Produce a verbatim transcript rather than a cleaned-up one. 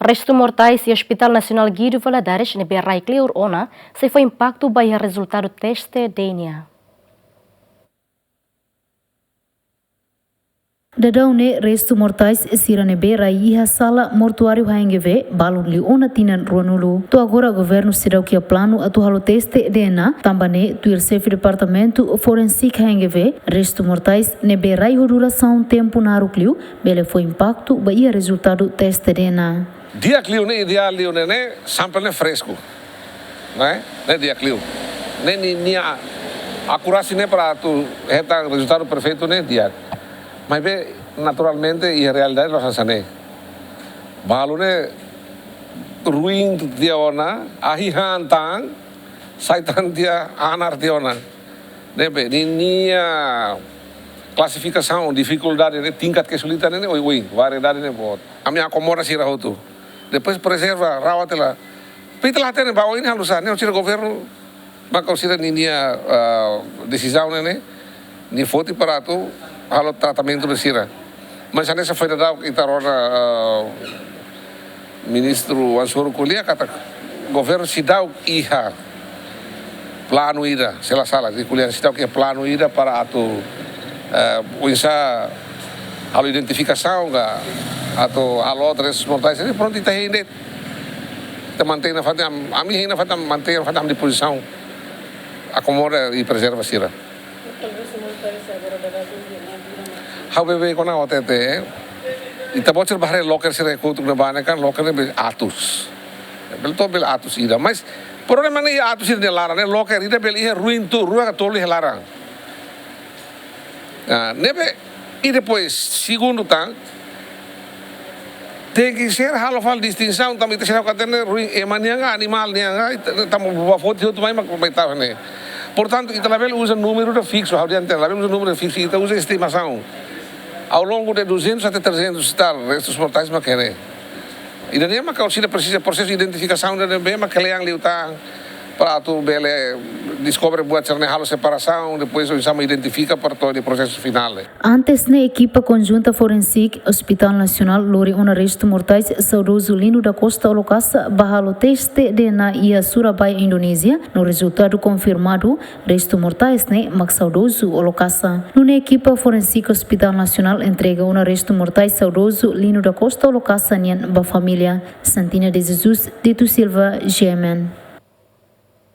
Restu mortais iha Hospital Nasionál Guido Valadares ne'ebé rai kleur ona sei fó impaktu ba iha rezultadu teste D N A. Daudaun ne'e restu mortais sira ne'ebé rai iha sala mortuáriu H N G V balun liu ona tinan ruanulu. To'o agora governu seidauk iha planu atu halo teste D N A, tanba ne'e tuir xefe departamentu forensik H N G V, restu mortais ne'ebé rai ho durasaun tempu naruk liu bele fó impaktu ba iha rezultadu teste D N A. Di'ak liu ne'e, ideál liu ne'e, ne'e sample ne'e fresku. Ne'e, ne'e di'ak liu. Ne'e nia, nia akurasi ne'e para atu hetan rezultadu perfeitu ne'e di'ak. Maibé naturalmente iha realidade la'ós hanesan ne'e. Balu ne'e ruin tiha ona, ahi han tan, sai tan tiha, hanar tiha ona. Ne'ebé, nia, nia klasifikasaun difikuldade ne'e, tingkat kesulitan ne'e, oioin, variedade ne'e boot. Ami akomoda sira hotu. Depois prezerva, rawat hela. Pita la tene ba oin halo sá, ne'e sira governu, maka sira nia, nia, ah, desizaun ne'e, nia foti para atu halo tratamentu ba sira. Mas hanesan foin daudauk ita rona, ah, Ministru Ansoru ko'alia katak governu seidauk iha planu ida, se la sala, nia ko'alia seidauk iha planu ida para atu, eh, oinsá halo identifikasaun ka atu halo restu mortais. Ne'e prontu ita hein de'it. Ita mantein nafatin, am-, ami hein nafatin, mantein nafatin ami-nia pozisaun. Akomoda i prezerva sira. Ha'u beibeik ona O T T. Ita-boot sira bá haree loker sira kotuk ne'ebá ne'e kan, loker ne'e bele atus. Bele to'o bele atus ida. Mas problema ne'e atus ida nia laran ne'e, loker ida bele iha ruin tuur, rua ka tolu iha laran. Ah, ne'ebé, i depois, segundu tan, tenke ser halo fali distinsaun, tanba ita seidauk hatene ruin ema nian ka animál nian ka, ita, tanba buat foti hotu mai, mak mai tau ne'e. Portantu, ita labele uza númeru ida fiksu, ha'u dehan labele uza númeru fiksu, ita uza estimasaun. Ao longo de duzentos até trezentos e tal restos mortais mak iha ne'e. Ida-ne'e mak sira presiza prosesu identifikasaun ida-ne'ebé mak kle'an liután, para atu bele deskobre buat sira-ne'e, halo separasaun, depois oinsá mak identifika para to'o iha prosesu finál. Antes ne'e ekipa konjunta forensik Hospital Nasionál lori ona restu mortais saudozu Lino da Costa Olokasa bá halo teste D N A iha Surabaya, Indonézia, no rezultadu konfirmadu, restu mortais ne'e mak saudozu Olokasa. Nune'e ekipa forensik Hospital Nasionál entrega ona restu mortais saudozu Lino da Costa Olokasa nian ba família. Santina de Jesus, Dito Silva, G M N.